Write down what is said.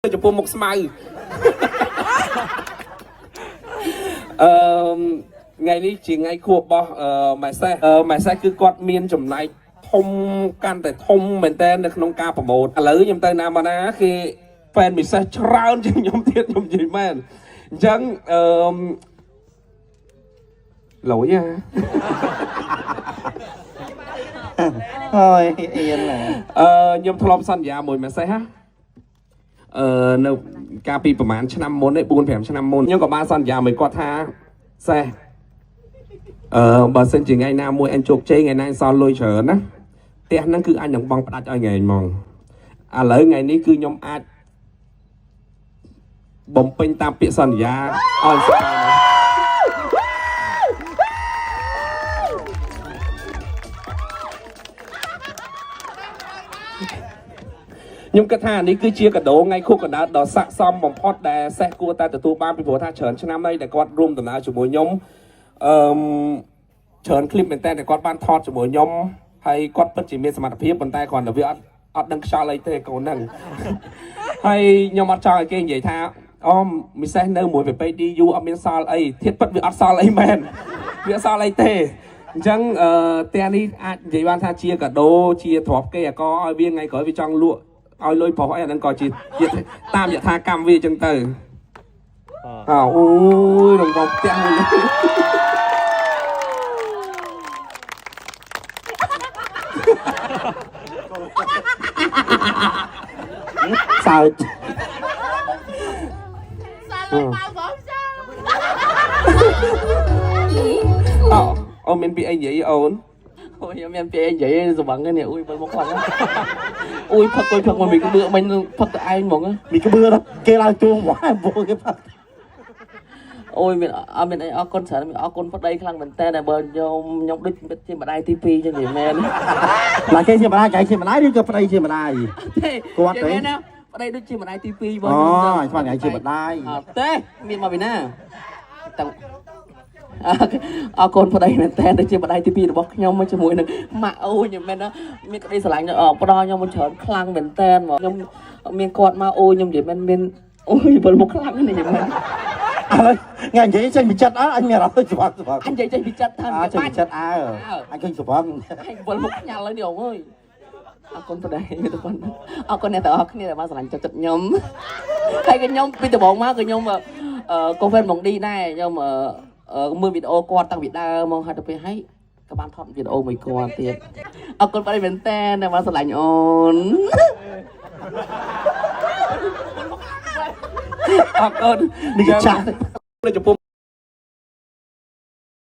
នៅចំពោះមុខស្មៅអឺថ្ងៃនេះជាថ្ងៃខួបរបស់អឺម៉ែសេះអឺម៉ែសេះគឺគាត់មានចំណែកធំកាន់តែធំមែនតើនៅក្នុងការប្រម៉ូទឥឡូវខ្ញុំទៅណាមកណាគេ fan ពិសេសច្រើនជាងខ្ញុំទៀតខ្ញុំនិយាយមែនអញ្ចឹងអឺលយហ៎ ហើយអៀនណា អឺខ្ញុំធ្លាប់សន្យាមួយម៉ាសេះហ៎អឺនៅកាលពីប្រហែលឆ្នាំមុនឯ4 5ឆ្នាំមុនខ្ញុំក៏បានសន្យាមួយគាត់ថាសេះអឺបើសិនជាថ្ងៃណាមួយអញជោគជ័យថ្ងៃណាអញសល់លុយច្រើនណាផ្ទះហ្នឹងគឺអញនឹងបង់ផ្ដាច់ឲ្យថ្ងៃហ្មងឥឡូវថ្ងៃនេះគឺខ្ញុំអាចបំពេញតាមពាក្យសន្យាឲ្យស្អាតណាខ្ញុំគិតថានេះគឺជាកាដូថ្ងៃខួបកណ្ដាលដ៏ស័ក្តិសមបំផុតដែលសេះគួរតែទទួលបានពីព្រោះថាច្រើនឆ្នាំហើយដែលគាត់រួមដំណើរជាមួយខ្ញុំអឺមច្រើនឃ្លីបមែនតើដែលគាត់បានថតជាមួយខ្ញុំហើយគាត់ពិតជាមានសមត្ថភាពប៉ុន្តែគ្រាន់តែវាអត់ដឹងខ្យល់អីទេកូនហ្នឹង ហើយខ្ញុំអត់ចង់ឲ្យគេនិយាយថាអូមីសេះនៅមួយប្រពៃឌីយូអត់មានសល់អីធៀបពិតវាអត់សល់អីមែនវាអត់សល់អីទេអញ្ចឹងអឺផ្ទះនេះអាចនិយាយបានថាជាកាដូជាទ្រព្យគេអកឲ្យវាថ្ងៃក្រោយវាចង់លក់ឲ្យលុយប្រុសអីអាហ្នឹងក៏ជាជាតាមយថាកម្មវាអញ្ចឹងទៅអើអូយរងបងផ្ទះមួយនេះ សើច សាលុយបើបងចា អូអូមានពីអីនិយាយអូន អូយខ្ញុំមានពាក្យអីនិយាយស្វឹងនេះអូយបើមកខ្លាំងអូយផឹកអុយផឹកមកមីក្បឿមិញផឹកតែឯងហ្មង មីក្បឿដល់គេឡើងជួងវ៉ាវគេផឹក អូយមានអត់មានអីអរគុណច្រើនមានអរគុណប្តីខ្លាំងមែនតើតែបើខ្ញុំដូចជាម្ដាយទី2ចឹងនិយាយមែន ឡាគេជាម្ដាយកែជាម្ដាយឬក៏ប្តីជាម្ដាយ ទេ គាត់ទេ និយាយមែនណាប្តីដូចជាម្ដាយទី2បង អូស្មានថ្ងៃជាម្ដាយ អត់ទេមានមកពីណាតាំងអរគុណប្តីមែនតើដូចជាម្ដាយទី2របស់ខ្ញុំជាមួយនឹងម៉ាក់អូយមែនណាមានក្តីស្រឡាញ់ផ្ដល់ខ្ញុំមកច្រើនខ្លាំងមែនតើខ្ញុំមានគាត់មកអូយខ្ញុំនិយាយមែនមានអូយវិលមកខ្លាំងនេះនិយាយមែន ឥឡូវថ្ងៃនិយាយចេញពីចិត្តអើអញមានអារម្មណ៍ស្វឹងស្វឹង អញនិយាយចេញពីចិត្តថា អើចេញពីចិត្តអើអញឃើញស្វឹង អញវិលមកខ្ញាល់ហើយនេះអូអើយអរគុណប្តីទៅប៉ុណ្ណឹងអរគុណអ្នកទាំងអស់គ្នាដែលបានស្រឡាញ់ចិត្តខ្ញុំហើយក៏ខ្ញុំពីដំបូងមកក៏ខ្ញុំអឺកូហ្វេនម៉ុងឌីដែរខ្ញុំអឺមើលវីដេអូគាត់តាំងពីដើមមកហើយទៅពេលហើយក៏បានថតវីដេអូមួយគាត់ទៀតអរគុណប្តីមែនតើដែលបានស្រឡាញ់អូន អរគុណ នេះគេចាស់ នៅចំពោះ